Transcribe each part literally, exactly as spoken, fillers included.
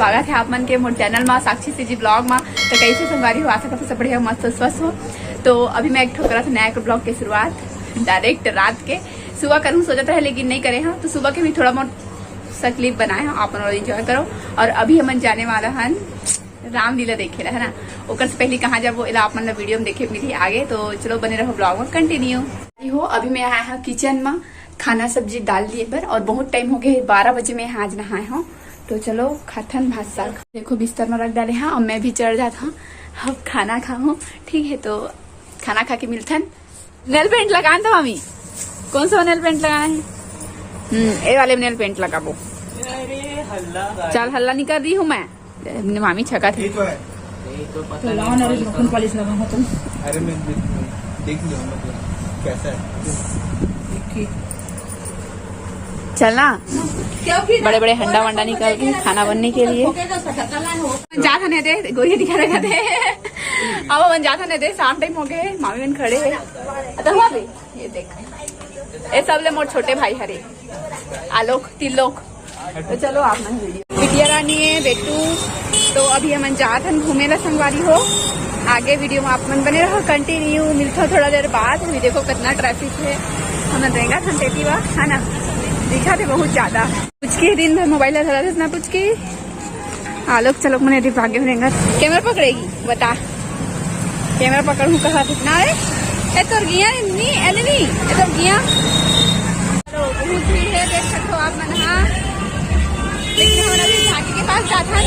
स्वागत है आप मन के मोर चैनल मा, साक्षी सीजी ब्लॉग मा। तो कैसे संगवारी हो, आशा करथों सब बढ़िया, मस्त, स्वस्थ हो। तो अभी मैं एक ठो करत नया एक ब्लॉग के शुरुआत डायरेक्ट रात के सुबह करूँ सोचत रहे, लेकिन नहीं करे हँव। तो सुबह के भी थोड़ा बहुत सा क्लिप बनाए हँव, आप मन एंजॉय करो। और अभी हमन जाने वाला हन रामलीला देखे ला, है ना। ओकर से पहले कहाँ जाबो, एला आप मन ला वीडियो में देखे मिलही आगे। तो चलो बने रहो ब्लॉग में कंटिन्यू। हो, अभी मैं आए हँव किचन में खाना सब्जी डाल लिए बर, और बहुत टाइम हो गए, बारह बजे मैं आज नहाए हँव। तो चलो खाथन भात साग। देखो बिस्तर में रख डाले हँव, अब मैं भी चढ़ जात हँव, अब खाना खाहूँ। ठीक है, तो खाना खा के मिलथन। नेल पेंट लगान तो मामी, कौन सा नेल पेंट लगाना है? हम्म, ए वाले नेल पेंट लगाबो। अरे हल्ला। चल हल्ला नहीं कर रही हूँ मैं, अपने मामी छका थे। ये तो है। तो लाओ ना रे, नखुन पॉलिश लगा हो तुम। अरे मैं देख, देख लिया मतलब कैसा है। चलना। बड़े बड़े हंडा वंडा निकाल के खाना बनने के लिए। जात हन दे, गोरी दिखा रखा थे। अब अपन जात हन दे, शाम टाइम हो गए, मामी मन खड़े हैं। अतः हुआ भी, ये देख, ये सब ले मोर छोटे भाई हरे, आलोक, तिलोक। तो चलो आप मन वीडियो। बिटिया रानी है, बेटू। तो अभी हमन जात हन घूमे ला संगवारी हो। आगे वीडियो में आप मन बने रहो, कंटिन्यू मिलता थोड़ा देर बाद। अभी देखो कितना ट्रैफिक है, हमन रेंगा थन तेती बा, है ना, दिखा थे बहुत ज्यादा। पुचकी दिन भर मोबाइल ला धरा थे ना पुचकी। आलोक चलो मने अभी भागे रेंगा। कैमरा पकड़ेगी, बता। कैमरा पकड़ू कहा कितना है? ए तोर गिया नी, ए नी, ए तोर गिया। तो बहुत भीड़ है, देख सकते हो आप मन, हाँ। लेकिन हम अभी झांकी के पास जात हन,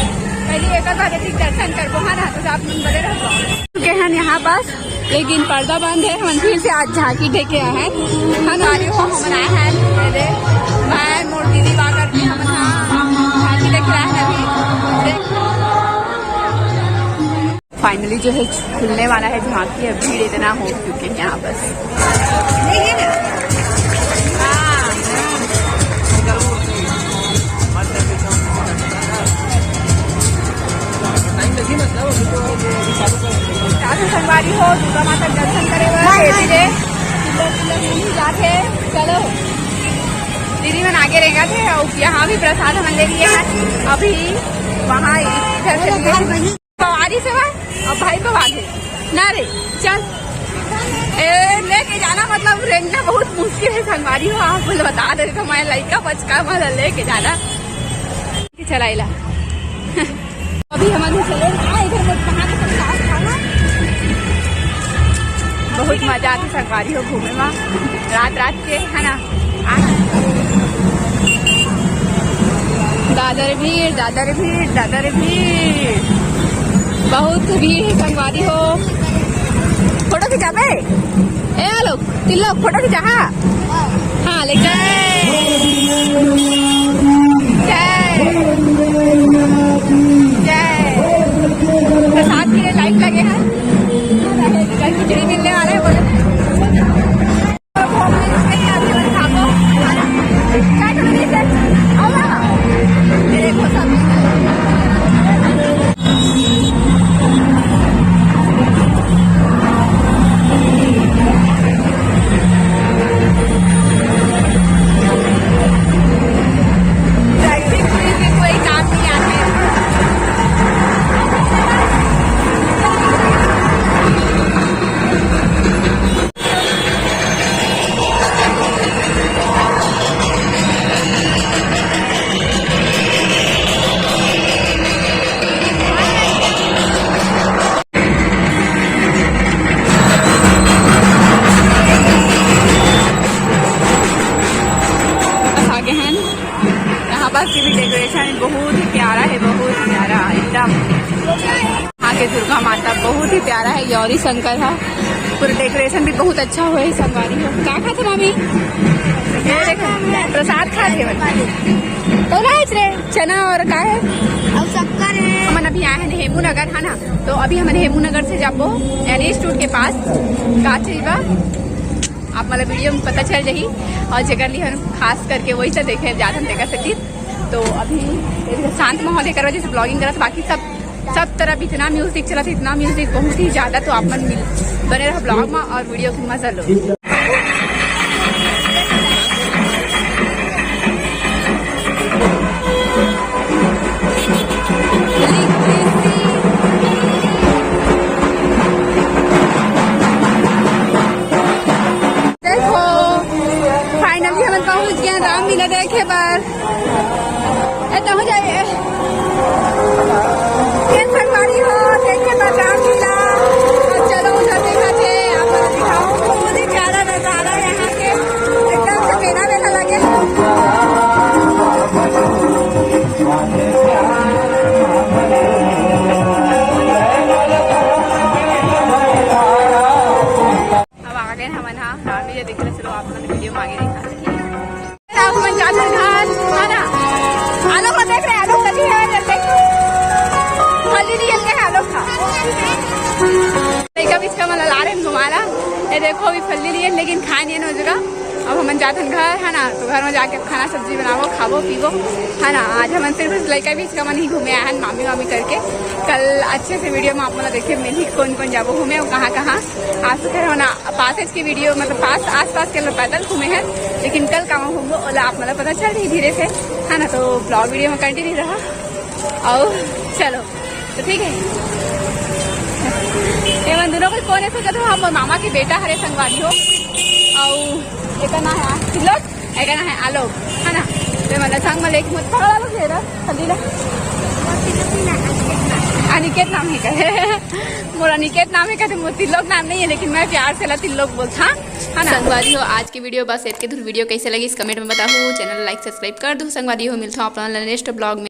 पहले एक बार एक दर्शन करबो, हाँ ना, तो आप मन बने रहो। चुके हैं यहाँ पास, लेकिन पर्दा बंद है। हम फिर से आज झांकी देखे आए हैं, हम आ रहे हो, हम आए हैं, अरे, मैं मोर दीदी बा करके हम, हाँ, झांकी देखे आए हैं अभी। फाइनली जो है खुलने वाला है झांकी। अब भीड़ इतना हो चुके हैं यहाँ बस। साधु संगवारी हो, दुर्गा माता के दर्शन करे बर एती ले। तिलक तिलक नहीं जात हे। चलो, दीदी मन आगे रेंगत हे। और यहाँ भी प्रसाद हमन ले लिए हैं, अभी वहाँ इधर चले गए। सवारी से भाई, अब भाई को बांधे ना रे, चल। ए, लेके जाना मतलब रेंगना बहुत मुश्किल है संगवारी हो। आप बोले बता दे तो मैं लइका बचका मतलब लेके जाना। चलाइला। अभी हमन चले, हाँ, इधर में कहाँ पे सब साथ खाना। बहुत मजा आती संगवारी हो घूमे में रात रात के, है ना। आ। दादा रे भीड़, दादा रे भीड़, दादा रे भीड़, बहुत भीड़ है संगवारी हो। फोटो खिंचाबे? ए आलोक, तिलोक, फोटो खिंचा, हाँ। हाँ, ले जय। जय। जय। प्रसाद के लिए लाइन लगे हैं। खिचड़ी मिलने वाला है, बोले। बस आगे हैं। यहाँ पास की भी डेकोरेशन बहुत ही प्यारा है, बहुत प्यारा एकदम। यहाँ के दुर्गा माता बहुत ही प्यारा है, गौरी शंकर है। पूरा डेकोरेशन भी बहुत अच्छा हुआ है संगवारी हो। का खात हे मामी? ये देखो, प्रसाद खात हे। तो लाइच रे, चना और का है? और शक्कर है। हमन अभी आए हैं हेमू नगर, है ना? तो अभी हमन हेमू नगर से जाबो एन एच टू के पास। का चीज बा? आप मतलब वीडियो में पता चल जाही। और जेकर लिए हम खास करके वही सब देखे जात हन तेकर सेती। तो अभी शांत माहौल है, कर वजह से ब्लॉगिंग करत, बाकी सब सब तरफ इतना म्यूजिक चलत हे, इतना म्यूजिक बहुत ही ज्यादा। तो आप मन मिल बने रहो ब्लॉग में और वीडियो की मजा लो। पहुंच गए रामलीला देखे बर। ए, तो हो जाए। ए, संगवारी हो, देखे बर रामलीला। अब चलो उधर देखा थे, आप लोग दिखाओ। बहुत ही प्यारा नजारा यहाँ के, एकदम से मेला मेला लगे। अब आ गए हमन हा रामलीला देखे, चलो आप मन वीडियो में आगे देखा सके। अब हमन जात हन घर, है ना? आलोक को देख रहे, आलोक कभी है, देख। फल्ली लिए है आलोक का। लइका बिचका मन ला रहे हैं घुमाला। ये देखो, अभी फल्ली लिए, लेकिन खाए नहीं है नोजरा। अब हमन जात हन घर, है ना? तो घर में जाके खाना सब्जी बनाबो, खाबो, पीबो, है ना? आज हमन सिर्फ लइका बिचका मन ही घूमे आए हन, मामी वामी करके। कल अच्छे से वीडियो में आप मन ला देखे मिलही, कौन कौन जाबो घूमे और कहाँ कहाँ। आज तो खैर होना पासेज के वीडियो, मतलब पास, आसपास के लोग पैदल घूमे हैं, लेकिन कल कहाँ घूमबो, ओला आप मतलब पता चल रही धीरे से, है ना? तो ब्लॉग वीडियो में कंटिन्यू रहा। और चलो, तो ठीक है। ये मन दोनों को कौन है सोचा था, हम मामा के बेटा हरे संगवारी हो। और ये का नाम है तिलोक, ये का नाम है आलोक, है ना? तो मतलब संग में लेके मत पकड़ा लो जरा, जल्दी ला। अनिकेत नाम है का? मोर अनिकेत नाम है कहते, मोर तिलोक नाम नहीं है, लेकिन मैं प्यार से ला तिलोक बोलता, है ना? संगवारी हो, आज की वीडियो बस इतके दूर। वीडियो कैसे लगी इस कमेंट में बताओ, चैनल लाइक सब्सक्राइब कर दो संगवारी हो। मिलता हूँ आप लोगों नेक्स्ट ब्लॉग में।